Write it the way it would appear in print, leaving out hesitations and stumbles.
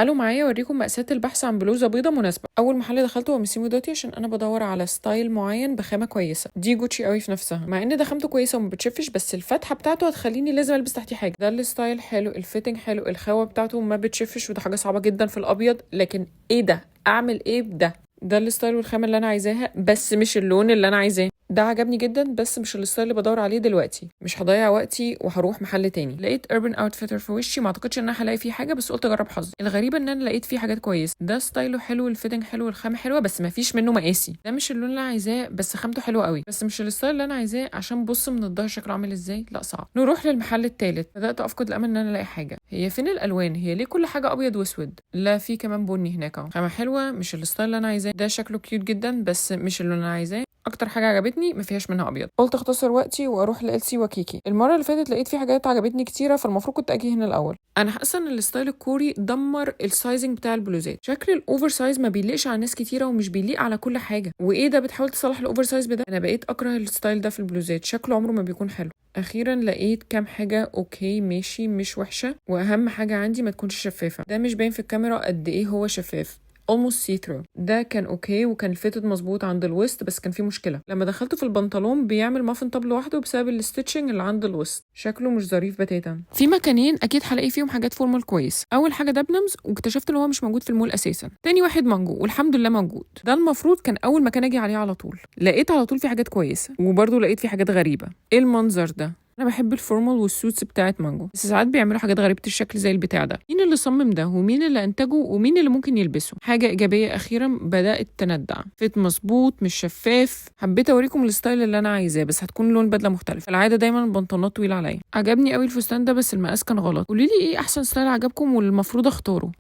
تعالوا معايا اوريكم مأساة البحث عن بلوزة بيضة مناسبه. اول محل دخلته هو Massimo Dutti، عشان انا بدور على style معين بخامه كويسه. دي جوتشي قوي في نفسها، مع ان ده خامته كويسة وما بتشفش، بس الفتحة بتاعته هتخليني لازم البس تحتيه حاجه. ده ال style حلو، ال fitting حلو، الخامة بتاعته ما بتشفش، وده حاجة صعبة جدا في الابيض. لكن ايه ده؟ اعمل ايه بده؟ ده ال style والخامه اللي انا عايزاها، بس مش اللون اللي انا عايزاه. ده عجبني جدا، بس مش ال style اللي بدور عليه دلوقتي. مش هضيع وقتي وهروح محل تاني. لقيت Urban Outfitter في وشي، ما اعتقدش ان انا هلاقي فيه حاجه، بس قلت اجرب حظي. الغريب ان انا لقيت فيه حاجات كويسه. ده style ه حلو، ال fitting حلو، الخامة حلوه، بس ما فيش منه مقاسي. ده مش اللون اللي انا عايزاه، بس خامته حلوة قوي، بس مش ال style اللي انا عايزاه. عشان بص من الظهر شكله عامل ازاي. لا صعب. نروح للمحل التالت. بدات افقد الامل ان انا الاقي حاجه. هي فين الالوان؟ هي ليه كل حاجة ابيض واسود؟ لا، في كمان بني هناك اهو. خامة حلوه، مش ال style اللي انا عايزاه. ده شكله cute جدا، بس مش اللون اللي انا عايزاه. اكتر حاجة عجبتني ما فيهاش منها ابيض. قلت اختصر وقتي واروح ل LC Waikiki. المرة اللي فاتت لقيت فيه حاجات عجبتني كتيره، فالمفروض كنت اجي هنا الاول. انا حاسه ان ال style الكوري دمر ال sizing بتاع البلوزات. شكل ال oversize ما بيليقش على ناس كتيره، ومش بيليق على كل حاجه. وايه ده؟ بتحاول تصلح ال oversize بده. انا بقيت اكره ال style ده في البلوزات، شكله عمره ما بيكون حلو. اخيرا لقيت كام حاجة okay ماشي، مش وحشه. واهم حاجة عندي ما تكونش شفافه. ده مش باين في الكاميرا قد ايه هو شفاف، almost see through. ده كان okay وكان fitted مظبوط عند الوسط، بس كان في مشكلة لما دخلته في البنطلون، بيعمل muffin top لوحده بسبب ال stitching اللي عند الوسط. شكله مش ظريف بتاتا. في مكانين اكيد هلاقي فيهم حاجات formal كويس. اول حاجة Debenhams، واكتشفت ان هو مش موجود في المول اساسا. تاني واحد مانجو، والحمد لله موجود. ده المفروض كان اول مكان اجي عليه على طول. لقيت على طول في حاجات كويسه، وبرده لقيت في حاجات غريبه. ايه المنظر ده؟ انا بحب ال formal وال suits بتاعت مانجو، بس ساعات بيعملوا حاجات غريبة الشكل زي البتاع ده. مين اللي صمم ده؟ ومين اللي انتجه؟ ومين اللي ممكن يلبسه؟ حاجة ايجابية اخيرا بدات تندع. fit مظبوط، مش شفاف. حبيت اوريكم ال style اللي انا عايزاه، بس هتكون لون بدله مختلف. العادة دايما البنطلونات طويلة عليا. عجبني قوي الفستان ده، بس المقاس كان غلط. قولي لي ايه احسن style عجبكم والمفروض اختاره؟